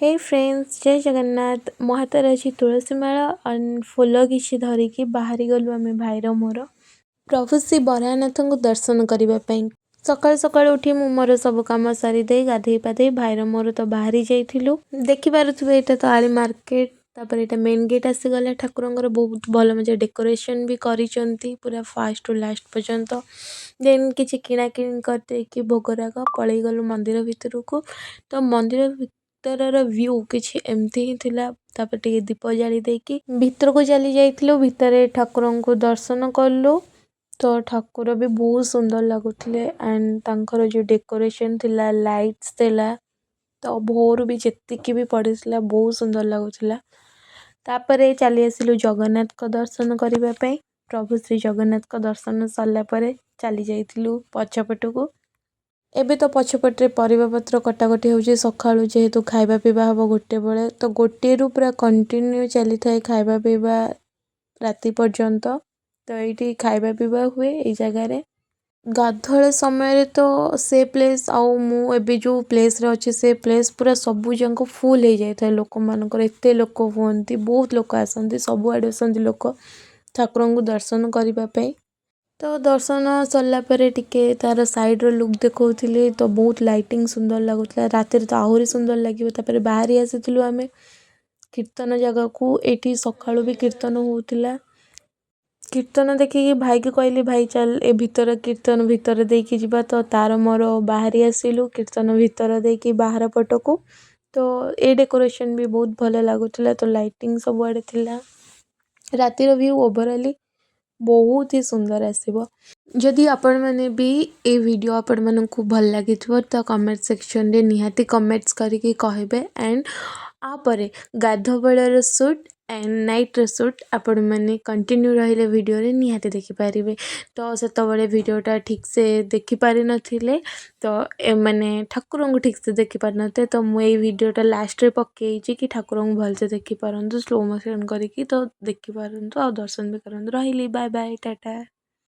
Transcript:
ହେ friends, ଜୟ ଜଗନ୍ନାଥ। ମୋ ହାତରେ ଅଛି ତୁଳସୀ ମାଳ ଆଣ୍ଡ ଫୁଲ କିଛି ଧରିକି ବାହାରି ଗଲୁ ଆମେ ଭାଇର ମୋର ପ୍ରଭୁ ଶ୍ରୀ ବରାହନାଥଙ୍କୁ ଦର୍ଶନ କରିବା ପାଇଁ। ସକାଳୁ ସକାଳୁ ଉଠି ମୁଁ ମୋର ସବୁ କାମ ସାରିଦେଇ, ଗାଧେଇ ପାଧେଇ ଭାଇର ମୋର ତ ବାହାରି ଯାଇଥିଲୁ। ଦେଖିପାରୁଥିବେ, ଏଇଟା ତ ଆଳି ମାର୍କେଟ, ତାପରେ ଏଇଟା ମେନ୍ ଗେଟ୍ ଆସିଗଲା ଠାକୁରଙ୍କର। ବହୁତ ଭଲ ମଜା ଡେକୋରେସନ୍ ବି କରିଛନ୍ତି ପୁରା ଫାଷ୍ଟରୁ ଲାଷ୍ଟ ପର୍ଯ୍ୟନ୍ତ। ଦେନ୍ କିଛି କିଣାକିଣି କରିଦେଇକି ଭୋଗରାଗ ପଳେଇଗଲୁ ମନ୍ଦିର ଭିତରକୁ। ତ ମନ୍ଦିର ଭିତରର ଭ୍ୟୁ କିଛି ଏମିତି ହିଁ ଥିଲା। ତାପରେ ଟିକେ ଦୀପ ଜାଳି ଦେଇକି ଭିତରକୁ ଚାଲି ଯାଇଥିଲୁ। ଭିତରେ ଠାକୁରଙ୍କୁ ଦର୍ଶନ କଲୁ, ତ ଠାକୁର ବି ବହୁତ ସୁନ୍ଦର ଲାଗୁଥିଲେ ଆଣ୍ଡ ତାଙ୍କର ଯେଉଁ ଡେକୋରେସନ୍ ଥିଲା, ଲାଇଟ୍ସ ଥିଲା, ତ ଭୋରୁ ବି ଯେତିକି ବି ପଡ଼ିଥିଲା, ବହୁତ ସୁନ୍ଦର ଲାଗୁଥିଲା। ତାପରେ ଚାଲି ଆସିଲୁ ଜଗନ୍ନାଥଙ୍କ ଦର୍ଶନ କରିବା ପାଇଁ। ପ୍ରଭୁ ଶ୍ରୀ ଜଗନ୍ନାଥଙ୍କ ଦର୍ଶନ ସରିଲା ପରେ ଚାଲି ଯାଇଥିଲୁ ପଛପଟକୁ। ଏବେ ତ ପଛପଟରେ ପରିବାପତ୍ର କଟାକଟି ହେଉଛି ସକାଳୁ, ଯେହେତୁ ଖାଇବା ପିଇବା ହେବ ଗୋଟେ ବେଳେ। ତ ଗୋଟିଏରୁ ପୁରା କଣ୍ଟିନ୍ୟୁ ଚାଲିଥାଏ ଖାଇବା ପିଇବା ରାତି ପର୍ଯ୍ୟନ୍ତ। ତ ଏଇଠି ଖାଇବା ପିଇବା ହୁଏ ଏଇ ଜାଗାରେ। ଗାଧୁଆଳ ସମୟରେ ତ ସେ ପ୍ଲେସ୍ ଆଉ ମୁଁ ଏବେ ଯେଉଁ ପ୍ଲେସ୍ରେ ଅଛି, ସେ ପ୍ଲେସ୍ ପୁରା ସବୁଯାକ ଫୁଲ୍ ହେଇଯାଇଥାଏ ଲୋକମାନଙ୍କର। ଏତେ ଲୋକ ହୁଅନ୍ତି, ବହୁତ ଲୋକ ଆସନ୍ତି, ସବୁଆଡ଼ୁ ଆସନ୍ତି ଲୋକ ଠାକୁରଙ୍କୁ ଦର୍ଶନ କରିବା ପାଇଁ। ତ ଦର୍ଶନ ସରିଲା ପରେ ଟିକେ ତା'ର ସାଇଡ଼୍ର ଲୁକ୍ ଦେଖାଉଥିଲି। ତ ବହୁତ ଲାଇଟିଂ ସୁନ୍ଦର ଲାଗୁଥିଲା, ରାତିରେ ତ ଆହୁରି ସୁନ୍ଦର ଲାଗିବ। ତାପରେ ବାହାରି ଆସିଥିଲୁ ଆମେ କୀର୍ତ୍ତନ ଜାଗାକୁ। ଏଇଠି ସକାଳୁ ବି କୀର୍ତ୍ତନ ହେଉଥିଲା। କୀର୍ତ୍ତନ ଦେଖିକି ଭାଇକୁ କହିଲି, ଭାଇ ଚାଲ, ଏ ଭିତର କୀର୍ତ୍ତନ ଭିତରେ ଦେଇକି ଯିବା। ତ ତାର ମୋର ବାହାରି ଆସିଲୁ କୀର୍ତ୍ତନ ଭିତର ଦେଇକି ବାହାର ପଟକୁ। ତ ଏ ଡେକୋରେସନ୍ ବି ବହୁତ ଭଲ ଲାଗୁଥିଲା। ତ ଲାଇଟିଂ ସବୁଆଡ଼େ ଥିଲା। ରାତିର ଭ୍ୟୁ ଓଭରାଲି ବହୁତ ହି ସୁନ୍ଦର ଆସିବ। ଯଦି ଆପଣମାନେ ବି ଏ ଭିଡ଼ିଓ ଆପଣମାନଙ୍କୁ ଭଲ ଲାଗିଥିବ, ତ କମେଣ୍ଟ ସେକ୍ସନରେ ନିହାତି କମେଣ୍ଟସ୍ କରିକି କହିବେ। ଆଣ୍ଡ ୟାପରେ ଗାଧୁଆ ବେଳର ସୁଟ୍ ଆଣ୍ଡ ନାଇଟ୍ର ସୁଟ୍ ଆପଣମାନେ କଣ୍ଟିନ୍ୟୁ ରହିଲେ ଭିଡ଼ିଓରେ ନିହାତି ଦେଖିପାରିବେ। ତ ସେତେବେଳେ ଭିଡ଼ିଓଟା ଠିକ୍ସେ ଦେଖିପାରିନଥିଲେ, ତ ଏମାନେ ଠାକୁରଙ୍କୁ ଠିକ୍ସେ ଦେଖିପାରିନଥିଲେ, ତ ମୁଁ ଏଇ ଭିଡ଼ିଓଟା ଲାଷ୍ଟରେ ପକେଇଛି କି ଠାକୁରଙ୍କୁ ଭଲସେ ଦେଖିପାରନ୍ତୁ, ସ୍ଲୋ ମୋସନ୍ କରିକି ତ ଦେଖିପାରନ୍ତୁ ଆଉ ଦର୍ଶନ ବି କରନ୍ତୁ। ରହିଲି, ବାଏ ବାଏ, ଟାଟା।